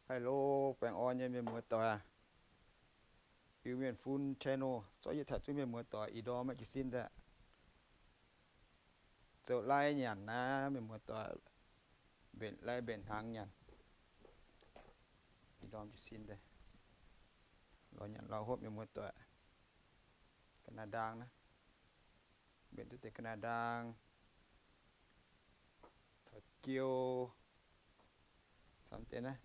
Hello, baengh orn nyei mienh muoz doic. Iu-Mienh Fun channel zorqv yietc taux zungv mienh muoz doic ih ndorm maiv jiez sin daaih. Zoux lai nyanc naaiv mienh muoz doic, mbenc lai mbenc hnaangx nyanc. Ih ndorm jiez sin daaih lorz nyanc lorz hopv mienh muoz doic. Ga'naaiv ndaang naaiv, mbenc duqv deix ga'naaiv ndaang, caux jiou, caux deix naaiv.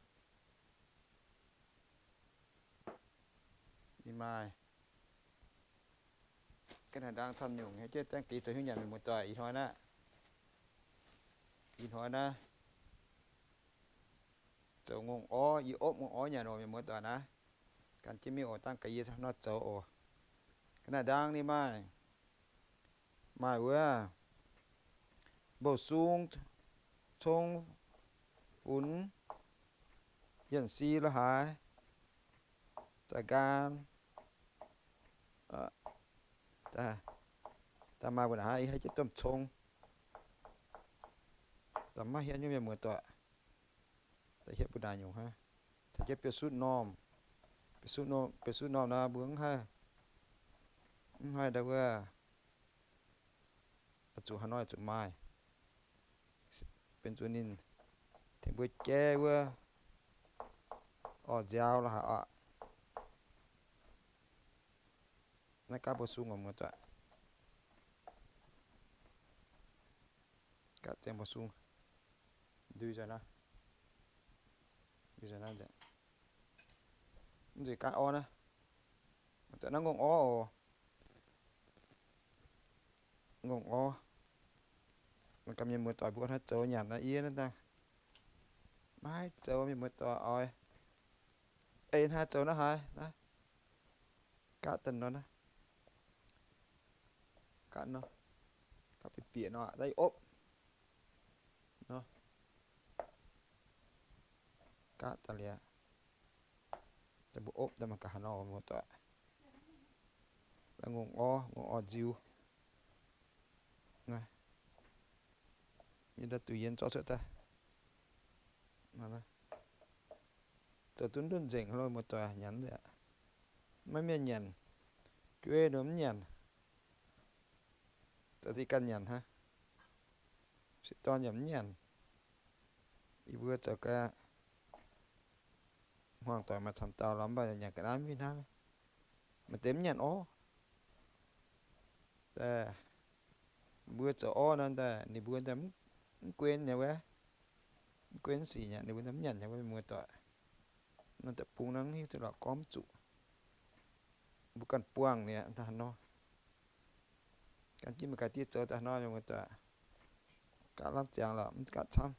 Ih maaih ga'naaiv ndaang camv nyungc, haiz jienv dangv geix zoux hnyouv nyanc mienh muoz doic. Ih hnoi naaiv, ih hnoi naaiv zoux ngongh orv, yie opv ngongh orv nyanc oc mienh muoz doic naaiv. Gan jienv mingh oc, dangv ga'yie nor zoux oc. Ga'naaiv ndaang ninh maaih, maaih wuov mbou-sung, cong, funx, yienh si lo haaix, za'nqaan, daaih maaih mbuo naaiv haiz jienv domh cong. Daaih maiv hietv nyungc mienh muoz doic. Daaih hietv mbuo naaiv nyungc hnangv. Caux jienv biouv-sutv normh, biouv-sutv normh nor mbuo mv haih, mv haih ndau wuov, zuqc haaix nor zuqc maaih, benx zuqc ninh tengx mbuo jaiv wuov orv nziaaux lo haaix oc. Naaiv gaav mbou-sung oc muoz doic. Gaav ziangx mbou-sung ndui nzengc naaiv, ndui nzengc naaiv nzengc, mv nzuqc gaav orv naaiv. Muoz doic, naaiv ngongh orv oc. Ngongh orv. Mangc gaax mienh muoz doic mbuo hnangv zoux nyanc naaiv, yie naaiv daaih maiv haih zoux, mienh muoz doic oix ei hnangv haaix zoux naaiv haaix naaiv. Gaav daaih nor naaiv, gaav nor, gaav bieqc bieqc nor daaih opv nor. Gaav daaih liuz, daaih mbuo opv daaih mangc gaax haaix nor muoz doic. Daaih ngongh orv, ngongh orv nziu. Naaiv, yie ndau duqv yie zorqv cuotv daaih. Zoux duqv ndunh nzengc lo muoz doic, nyanc aqv. Maiv mienh nyanc, jueiv nor mv nyanc. Zoux zinh ganh nyanc hnangv. Sieqv dorn yaac mv nyanc. Yie mbuo zoux ga'hmuangx doic maaih camv dauh lorz mv baac nyanc ga'naaiv mv fih hnangv. Maaih deix mv nyanc orv. Mbuo zoux orv nor daaih ninh mbuo daaih mv guen nyei wuov, mv guen sic nyei, ninh mbuo daaih mv nyanc nyei wuov, mienh muoz doic. Nor deic-bung naaiv mv hiuv duqv lorqc, gorngv mv zuqc. Mbuo ganh buangh liuz daaih haaix nor. Gan jienv mingh gaax diev zoux daaih haaix nor, mienh muoz doic. Gaav lamh ziangx lorqc, mv gaav camv.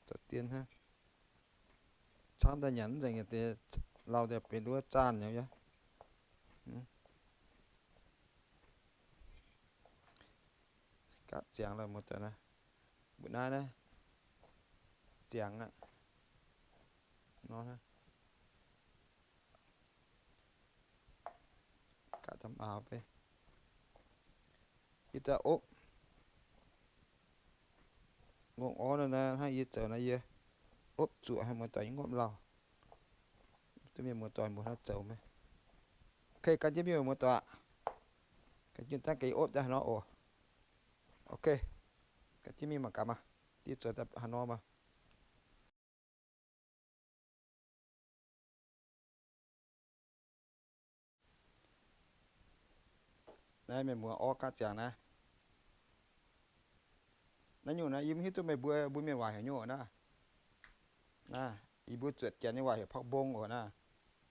Zoux dien hnangv. Camv daaih nyanc mv nzengc nyei deix, lauh daaih benx nduov zaanh nyei. Gaav ziangx lorqc muoz doic naaiv. Mbuo naaiv naaiv ziangx aqv. Nor naaiv. Gaav daaih maauh beiv. Yie daaih opv ngongh orv nor naaiv, hnangv yie zoux naaiv yie opv zuoqc haic, muoz-doic nyei ngopv lauh. Duqv mienh muoz-doic mbuo hnangv zoux maiv. Ok, gan jienv mingh muoz-doic. Gan jienv dangv ga'naaiv opv daaih haaix nor oc. Ok, gan jienv mingh mangc gaax maah. Diev zoux daaih haaix nor maah. Naaiv mienh muoz orv gaav ziangx naaiv. Naaiv nyungc naaiv yie mv hiuv duqv meih mbuo mbuo mienh waac heuc nyungc oc naaiv. Naaiv yie mbuo zuotc janx nyei waac heuc ผักบง oc naaiv.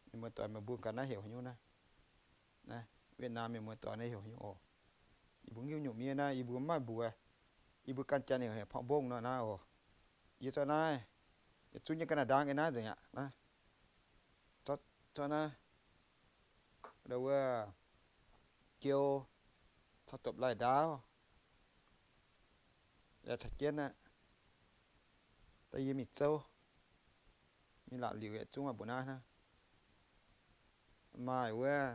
Mienh muoz-doic meih mbuo ganh naaiv heuc haaix nyungc naaiv. Naaiv Wietc Naamh mienh muoz-doic naaiv heuc haaix nyungc oc. Yie mbuo mv hiuv nyungc mienh naaiv, yie mbuo mv maaih mbuox. Yie mbuo ganh janx heuc ผักบง nor naaiv oc. Yie zorqv naaiv, yie zungv nyei ga'naaiv ndaang ei naaiv nzengc aqv. Naaiv, zorqv naaiv, ndau wuov jiou, caux dopc lai-ndaauv, yaac caux jienv aqv. Daaih yie mingh zouv, mingh laapc liuc yaac zungv maaih mbuo naaiv hnangv. Maaih wuov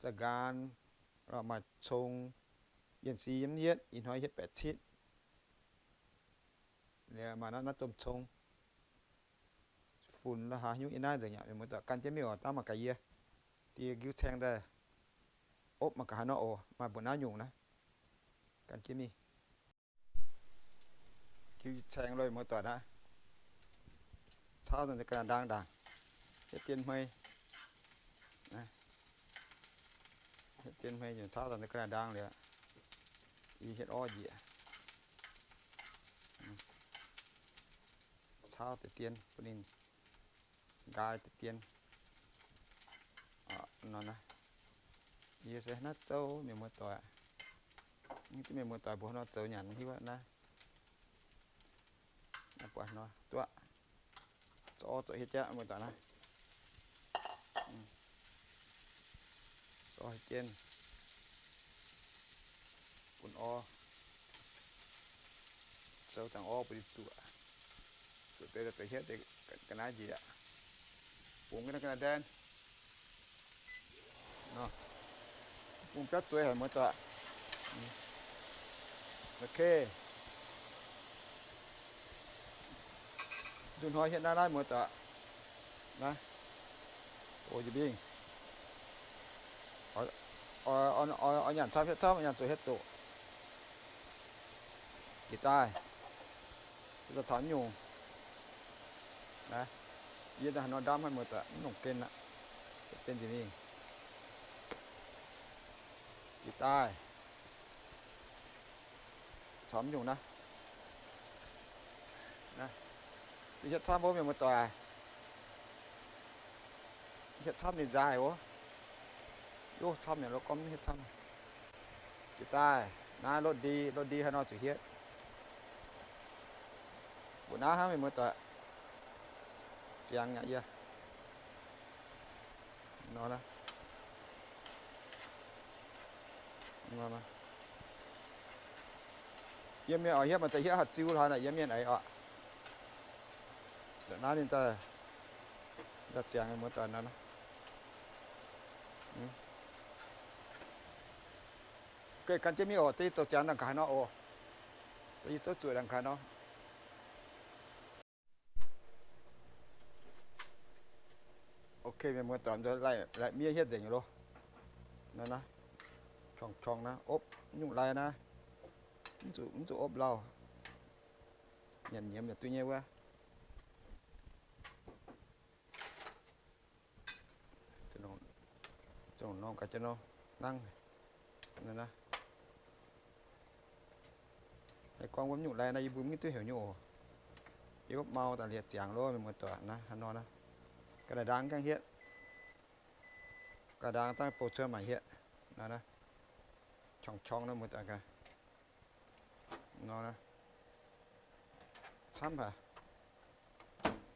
za'nqaan, maaih cong, yienh si yiem yietv, ih hnoi hietv baeqc citv. Liuz maaih naaiv, naaiv domh cong. funx la'haaix nyungc yiem naaiv nzengc aqv. Mienh muoz-doic, gan jienv mingh oc. Dangh mangc gaax yie, diex njiu caeng daaih opv mangc gaax haaix nor oc. Maaih mbuoqc naaiv nyungc naaiv, gan jienv mingh. Njiu caeng lorh, mienh muoz-doic, naaiv cauv daaih ga'naaiv ndaang ndaangc, hietv dien hmei. Hietv dien hmei nyungc cauv daaih ga'naaiv ndaang liuz, i hietv orv njiec, cauv deix dien bun ninh nqaai deix dien. Nor naaiv, yie se naaiv zouv, mienh muoz-doic. Mv diuh mienh muoz-doic mbuo nor zoux nyanc hiuv naaiv. Naaiv buatc nor duqv, zov zoux hietv jaqv, muoz-doic, naaiv. Zov hietv jienv, bun orv, zoux dangh orv bun ninh zuoqc. Zuoqc deix zoux hietv deix ga'naaiv njiec, bungx ga'naaiv ndaang. Bungx biauv zueiz haic, muoz-doic. Ok. Nduqc hnoi hietv naaiv naaiv, muoz-doic. Naaiv, o, njiec mingh. Oix nyanc camv hietv camv, nyanc zuqc hietv doqc. Jiex daaih, taux nyungc. Naaiv, yie haaix nor ndamv haic, muoz-doic, mv longc gen aqv. Gen njiec mingh. Jiex daaih, camv nyungc naaiv. Hietv camv wuov, mienh muoz-doic. Hietv camv ninh nzaaih wuov. Yov, camv mienh lo gormv hietv camv. Jiex daaih, naaiv lotv ndi, lotv ndi haaix nor zuqc hietv. Mbuo naaiv hnangv, mienh muoz-doic. Ziangx aqv yie. Nor naaiv. Yie mienh oix hietv, maaih deix hietv haaix ziux hlaax naaic, yie mienh eix oc. Naaiv ninh daaih, daaih ziangx, muoz-doic, naaiv. Gan jienv mingh oc, da'yie zoux ziangx dangh gaax haaix nor oc. Da'yie zouv zuoqc dangh gaax haaix nor. Ok, mienh muoz-doic, laih miev hietv nzengc loh. Naaiv, naaiv, qorngv-qorngv naaiv, opv nyungc lai naaiv, mv zuqc opv lauh, nyanc nyiemz yaac duqv nyei wuov. Zungv norm ga'naaiv jiex nor nangv. Naaiv, gorngv wuov nyungc lai naaiv yie mbuo mv duqv heuc nyungc oc. Yie wuov mau daaih liuz ziangx loh, mienh muoz-doic, naaiv hnangv nor naaiv. Ga'naaiv ndaang gaengh hietv. Ga'naaiv ndaang dangh bouh cuotv mangc hietv. Naaiv, qorngv-qorngv naaiv, muoz-doic, ga'naaiv nor naaiv. Camv haic.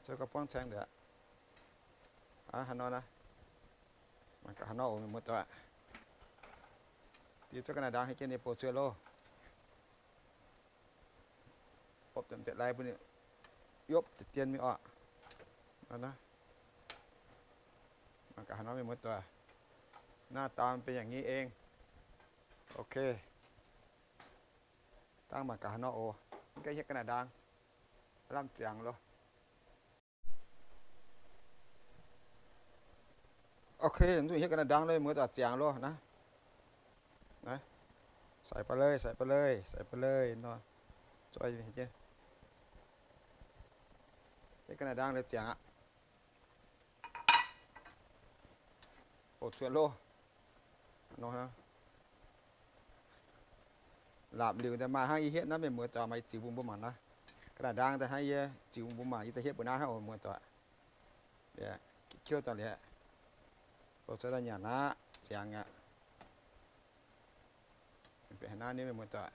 Zoux gauh buangv caeng deix aqv. Hnangv nor naaiv. Mangc gaax haaix nor oc, mienh muoz-doic. Diex zungv ga'naaiv ndaang haaix jienv ninh bouh cuotv loh. Opv deix lai bun ninh yopv deix dien mingh oc. Mangc gaax haaix nor, mienh muoz-doic. หน้าตามันเป็นอย่างนี้เอง Ok. Dangh mangc gaax haaix nor oc. Mv gaengh hietv ga'naaiv ndaang. Lamh ziangx loh. Ok, nzunc hietv ga'naaiv ndaang loh, muoz-doic, ziangx loh naaiv. Naaiv, ใส่ไปเลย ใส่ไปเลย ใส่ไปเลย nor. Zoi jienv. Hietv ga'naaiv ndaang loh ziangx aqv. Bouh cuotv loh. Nor, laapc liuc daaih maaih hnangv yie hietv naaiv, mienh muoz-doic, maaih ziux bun mbuo mangc naaiv. Ga'naaiv ndaang daaih hnangv yie ziux bun mbuo mangc, yie daaih hietv mbuo naaiv hnangv oc, mienh muoz-doic. Kiuv daaih liuz, bouh cuotv daaih nyanc aqv, ziangx aqv. Bieqc haaix naaiv, mienh muoz-doic.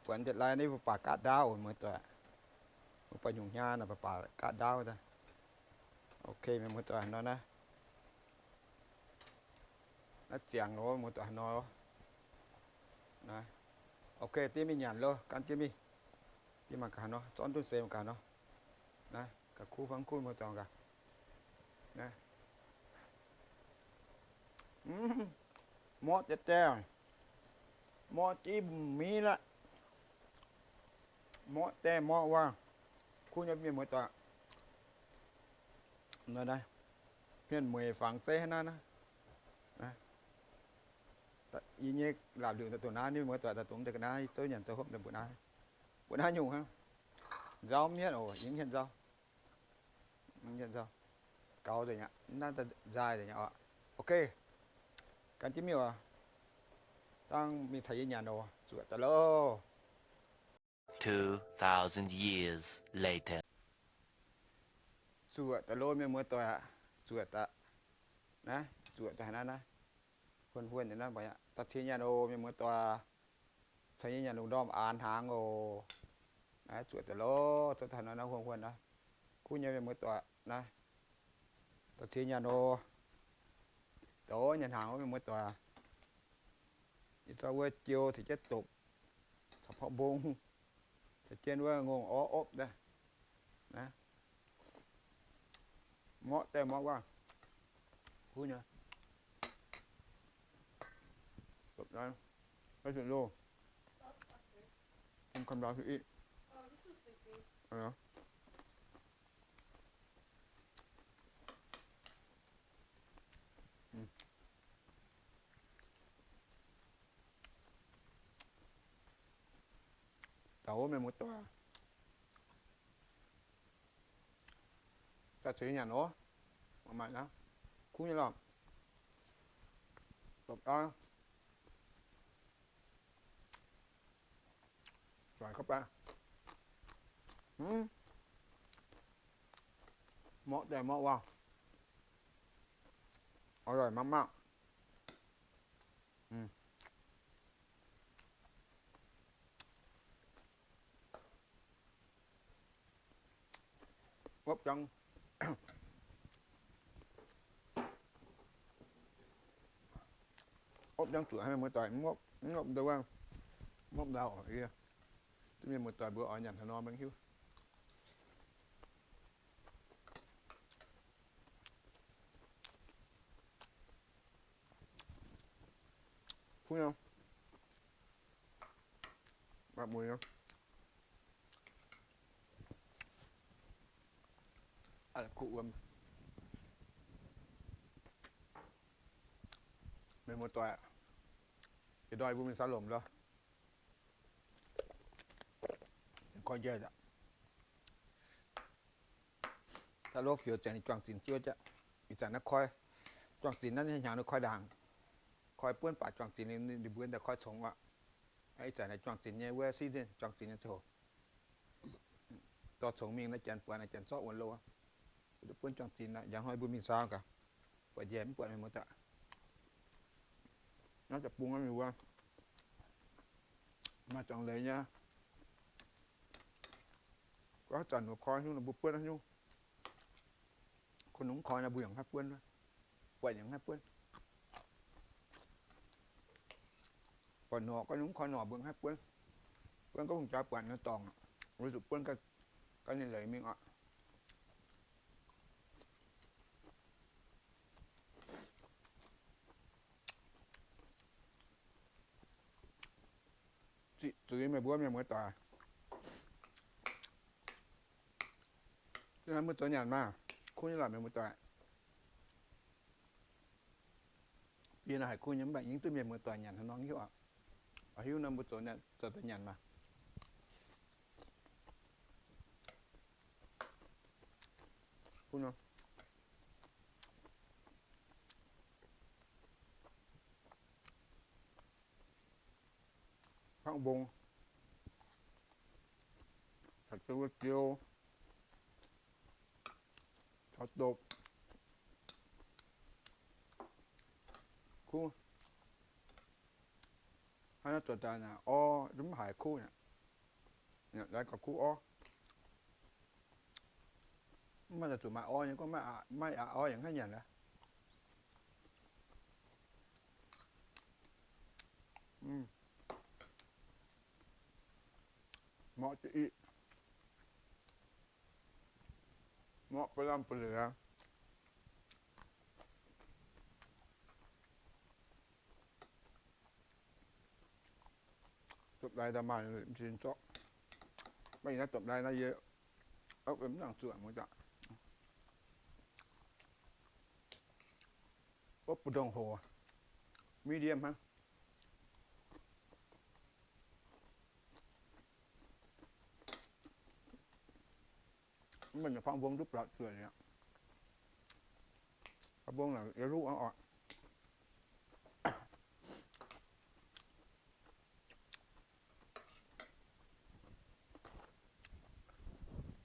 Buatc ndeic lai naaiv, mbuo baac gaatv ndaauv oc, mienh muoz-doic. Mbuo buatc nyungc hnyaan naaic, baac baac gaatv ndaauv daaih. Ok, mienh muoz-doic, nor naaiv. Naaiv ziangx loh, muoz-doic, nor. Naaiv. Ok, diev mingh nyanc loh, gan diev mingh. Diev mangc gaax nor, zorqv duqv seix mangc gaax nor. Naaiv, ga'kuv fangv kuv, muoz-doic, gaax. Naaiv. Morv deix deix, morv jiv mbuo miv laqv. Morqv daeh morqv waac. Kuv nyei mienh muoz-doic. Hmien mueiz fangx zeiv hnangv naaiv. Yie nyei laapc liuc daaih dongh naaiv, mienh muoz-doic, daaih dongh deix ga'naaiv, zouv nyanc zouv hopv daaih mbuo naaiv. Mbuo naaiv nyungc hnangv. Nzauv mienh oc, yie mv hienv nzauv. Mv hienv nzauv. Gaux deix nyei, naaiv nzaaih deix nyei oc. Ok. Gan jienv mingh oc. Dangh mingh caux yie nyanc oc. Zuoqc daaih loh. Two thousand years later. Zuoqc daaih loh mienh muoz-doic aac. Zuoqc daaih. Naaiv, zuoqc daaih haaix naaiv naaiv. Huon huon nyei naaiv, daaih cingx nyanc oc mienh muoz-doic. Caux yie nyanc lungh ndorm aanx hnaangx oc. Naaiv zuoqc daaih loh, zuoqc daaih nor naaiv huon huon naaiv. Kuv nyei mienh muoz-doic naaiv. Daaih cingx nyanc oc. Doz nyanc hnaangx wuov mienh muoz-doic. Yie zorqv wuov jiou caux jienv dopc, caux porv mbong, caux jienv wuov ngongh orv opv daaih. Morqv daeh morqv waac. Kuv nyei. Dopc naaiv, naaiv zuqc loh. Come down to eat. Taux wuov mienh muoz-doic, daaih cingx nyanc oc. Maaih naaiv kuv nyei lorqc. Dopc daaih. Morqv daeh morqv waac. Ov, ih maah maah. Opv jangv, opv jangv zuoqc haic mienh muoz-doic, mv opv, mv opv ndau wuov, mv opv ndau oc. Yie duqv mienh muoz-doic mbuo oix nyanc haaix nor maiv hiuv. Kuv nyei. Maaih mueiz nyei. Aa, kuv wuom. Mienh muoz-doic, ih ndorm mbuo mingh saax lomc loh. Koi njaih aqv. Da'lov fioux ziangx ninh juang-zinx zuov jaqv. Ih zanc naaiv koi juang-zinx naaiv, hnyangx ninh koi ndaangc, koi buonv baac juang-zinx ninh mbuo daaih koi congx aqv. Ih zanc naaiv juang-zinx nyei wuov season, juang-zinx nyei ziangh hoc. Dorh congx mingh naaiv janx buatc, naaiv janx zorqv wuonx loh. Mbuo duqv buonv juang-zinx aqv. Njang hnoi mbuo mingh saau gaax, buatc njaih mv buatc mienh muoz-doic. Naaiv deic-bung naaiv mingh wuov maaih zuangx leiz nyei. Gorngv zanc mbuo koi haaix nyungc nor mbuo buonv haaix nyungc. Koi nungx koi nor mbuo yaac haih buonv, buatc yaac haih buonv. Buatc norqc, gorngv nungx koi norqc mbuo haih buonv. Buonv gorngv hungh jaa buatc nor dorngc, mbuo zuqc buonv ganh ninh leiz mingh aqv. Ziqc zuiz meih mbuo mienh muoz-doic. Mbuo zoux nyanc maah, kuv nyei lorqc mienh muoz-doic. Bie nor haiz kuv nyei mv baac yie duqv mienh muoz-doic nyanc haaix nor hiuv oc. Oix hiuv nor mbuo zoux, zoux daaih nyanc maah. Kuv nor. Porv mbong, caux jienv wuov jiou, caux dopc. Kuv. Hnangv naaiv zoux daaih naaic orv, mv haiz kuv aqv. Laaix gauh kuv orv. Mv baac zuqc maaih orv nyei, gorngv maiv aqc orv yaac mv haih nyanc aqv. Morqv jienv iv, morqv ba'lamh ba'leix. Dopc-daaih daaih maaih zinh zorqv. Maiv ih naaiv domh lai naaiv yie opv mv nangc zuoqc muoz-doic. Opv bu ndongh hoc, medium hnangv. Mv baac nyei pang mbong duqv buatc zuoqc aqv. Pang mbong naaic yie luv aqv oc.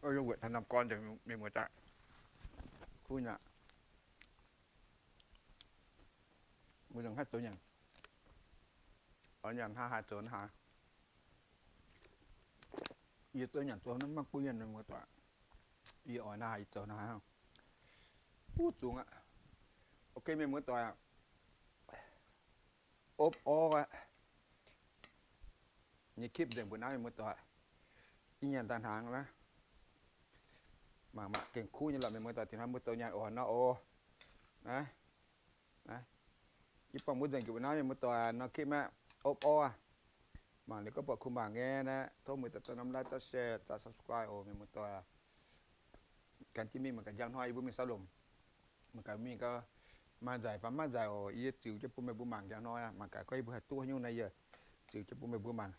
Wuov wuoqc taux norm gorn nzengc, mienh muoz-doic. Kuv nyei aqv. Mbuo nzengc haih zoux nyanc. Oix nyanc haaix haaix zoux haaix. Yie zoux nyanc zoux naaiv maiv bun yienh, mienh muoz-doic. Yie oix naaiv haaix yie zoux naaiv haaix. Buv zungx aqv. Ok, mienh muoz-doic aac, opv orv aqv. Nyei คลิป nzengc mbuo naaiv, mienh muoz-doic. Ih nyanc daaih hnaangx naaiv, mangc maah, gengh kuv nyei lorqc, mienh muoz-doic. Taux hnoi mbuo zoux nyanc oc nor oc. Naaiv, naaiv, yie buangh mbuo nzengc jiex mbuo naaiv, mienh muoz-doic. Norm คลิป aqv, opv orv aqv. Mangc liuz gorngv buatc kuh mangc nyei naaiv, tov mbuo daaih norm like, share, subscribe oc, mienh muoz-doic. Gan jienv mingh mangc gaax njang hnoi yie mbuo mingh saux lomc. Mangc gaax mingh gau, maaih nzaic fai maiv nzaic oc. Yie ziux jienv bun meih mbuo mangc njang hnoi aqv. Mangc gaax gorngv yie mbuo haih duqv haaix nyungc naaiv yie ziux jienv bun meih mbuo mangc.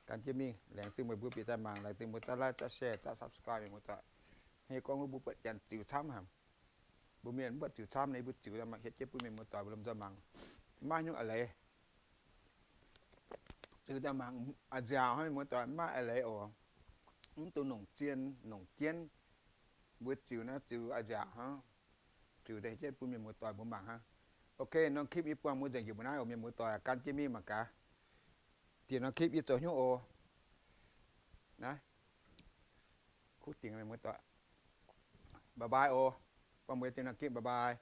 Gan jienv mingh, laengz zingh meih mbuo bieqc daaih mangc, laengz zingh mbuo daaih like, share, subscribe, mienh muoz-doic. Hnangv yie gorngv, mbuo buatc janx ziux camv haic. Mbuo mienh mv buatc ziux camv naaiv, yie mbuo ziux daaih mangc hietv jienv bun mienh muoz-doic mbuo lomh nzoih mangc. Maiv haaix nyungc a'leiz. Ziux daaih mangc a'nziaauc hnangv, mienh muoz-doic, maiv a'leiz oc. Mv dungx nongc zien nongc jienv. Mbuo ziux naaiv ziux a'nziaauc hnangv. Ziux daaih hietv jienv bun mienh muoz-doic mbuo mangc hnangv. Ok, norm คลิป yie buangh mbuo nzengc jiex mbuo naaiv oc, mienh muoz-doic. Gan jienv mingh mangc gaax dieh norm คลิป yie zoux hnyouv oc. Naaiv, kuv dingc mienh muoz-doic. Bye bye oc. Buangh mbuo dieh norm คลิป bye bye.